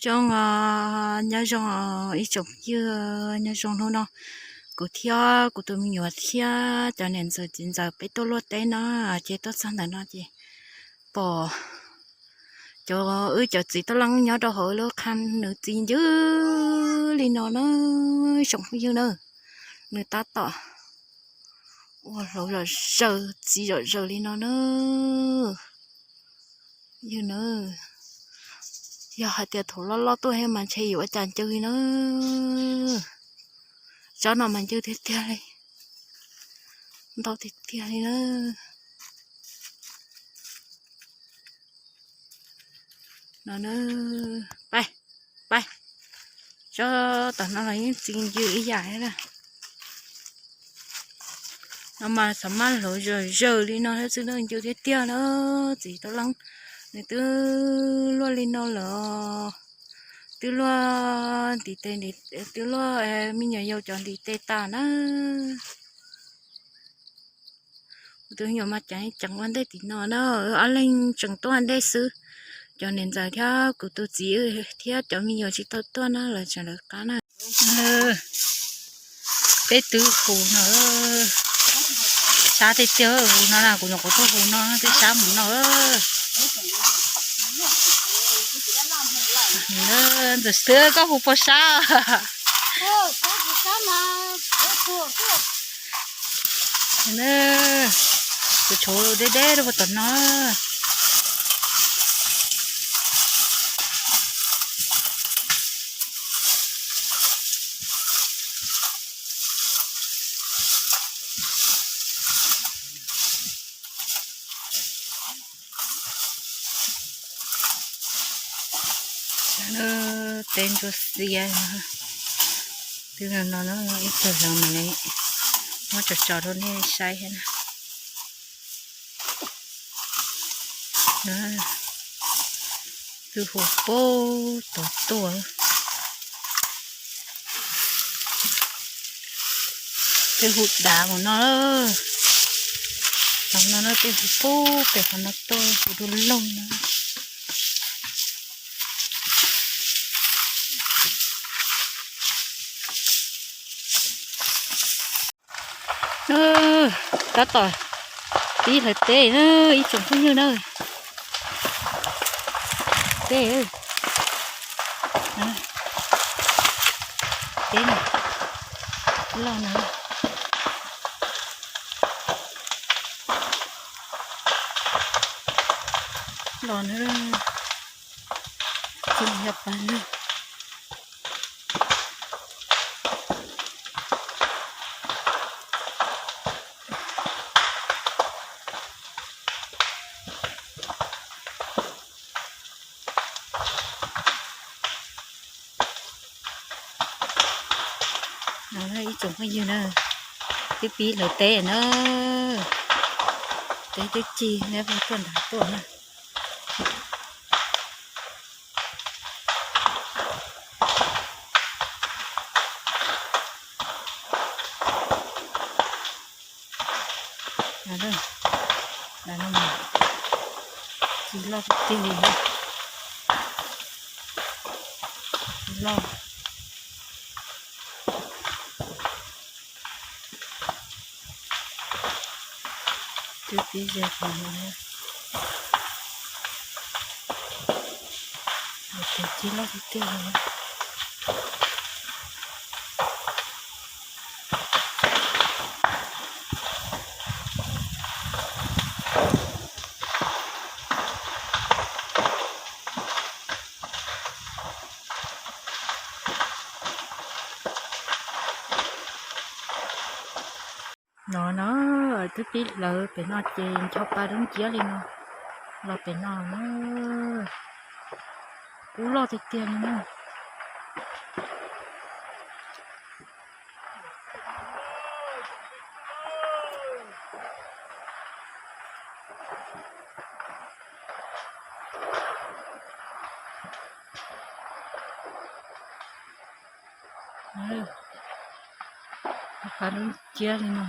Coob, nyob zoo ib tsoom phooj ywg, nyob zoo hnub no kuv thiab kuv tus me nyuam thiab cov niam ntxawm txiv ntxawm peb tuaj luaj teb na, ces tuaj txog ntawm no ces pom cov, wb cov txiv tab leej nyob rau hauv lub qhab nws txi ncw li no na, tsoom phooj ywg na, nws tab tom ua hlauv zom zaws txi zom zaws li no na. Ywg na, yog hais tias thaum loj loj tuaj mas ntshe yuav ua cas ncw li na. Tsob no mas ncw tiag tiag li, ntau tiag tiag li na. No, pab, pab, tsob tom no los yeej txi ncw ib yam na. No mas xav mas hlauv zom zaws li no thiab xwb na, ncw tiag tiag na. Txiv tab leej nws twb luaj li no lawm, twb luaj ntiv tes, twb luaj me nyuam yaus cov ntiv tes tas na. Kuv tus me nyuam mas ceev ceev ua ntej tim no na, ob leeg tseem tuaj ua ntej xwb. Cov niam ntxawm thiab kuv tus txiv thiab cov me nyuam tsis tau tuaj na, lawv tseem lawv qab na. Peb twb hu no, sab tiag tiag hu no na, kuv nyuam qhuav tuaj hu no twb sab mus no. Ntxawm Xwb koj hu puas sab? Kuv tshuav deb deb rau puag tom no. Teb ntsuab xiab, twb no no ib tug hloov mas muab tso tso rau nej saib thiab na. Twb hu pub tod tuaj. Twb hu dav mus no, qhov no no twb hu pub pem qhov no tuaj hu dua loog no. Tab tom pib hlawv teb na ib tsoom phooj ywg na. Teb, teb na, loj na, loj na, tsis yog pab lug. No ib tsoom phooj ywg na, twb pib hlawv teb na, teb twb cig neb tuaj nrad tuaj na. Tsis loj tiag tiag li, tsis loj. Twb pib ze qhov no, tus tsis loj tiag tiag li. No no, twb pib hlawv pem no ces ncho pa dub nciab li no los pem no na. Kub loj tiag tiag li na. Qab dub nciab li no.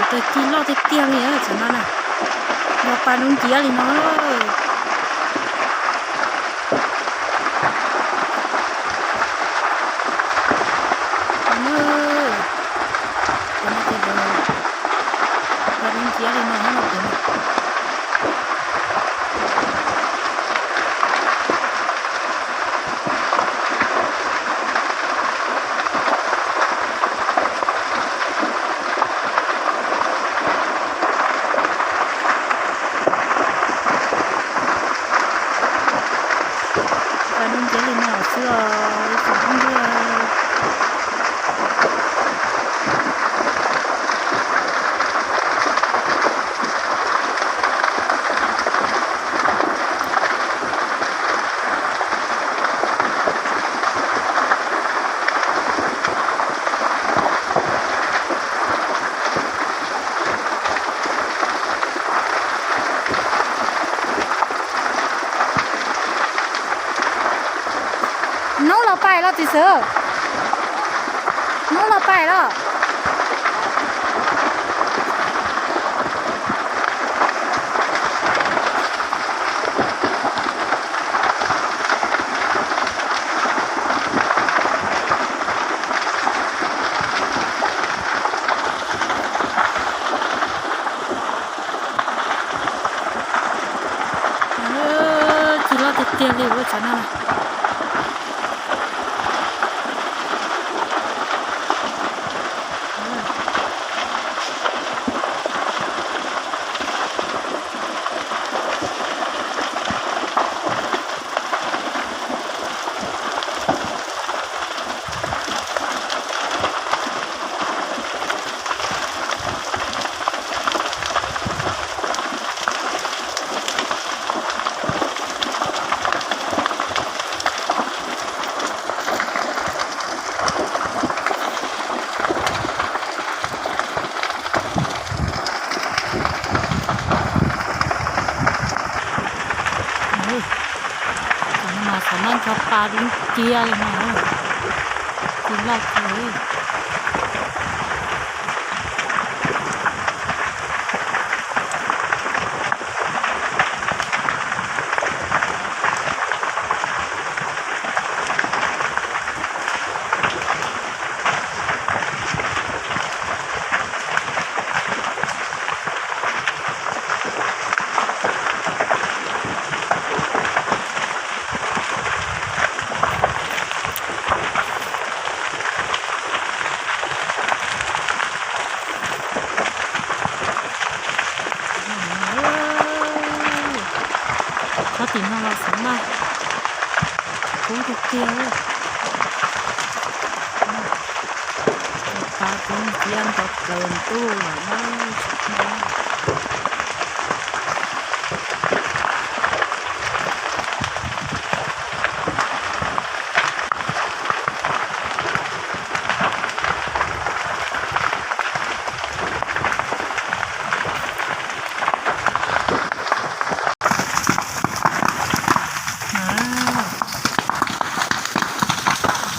Tus twg cig loj tiag tiag li tam no na. Pas dub nciab li no. Pas dub nciab li no. Pas dub nciab li no xwb os ib tsoom phooj ywg. Hnub los pais los txiv xwb. Hnub los pais los. Cig loj tiag tiag li ua tshav no. Mas xav noj nrog pas dub nciab li no. Cig loj kawg. Tsob tim no los xav noj kub tiag tiag. Cov pas dub nciab ntau plaws ntuj lawm na.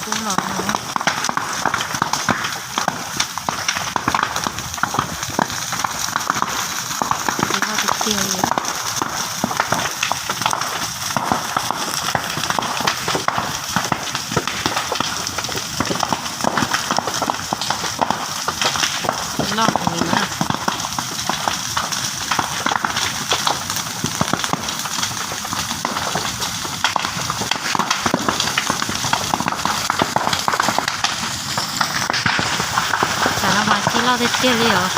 Kub los no. Cig loj tiag tiag li. Cig loj heev li na. Tsam no mas cig loj tiag tiag li os.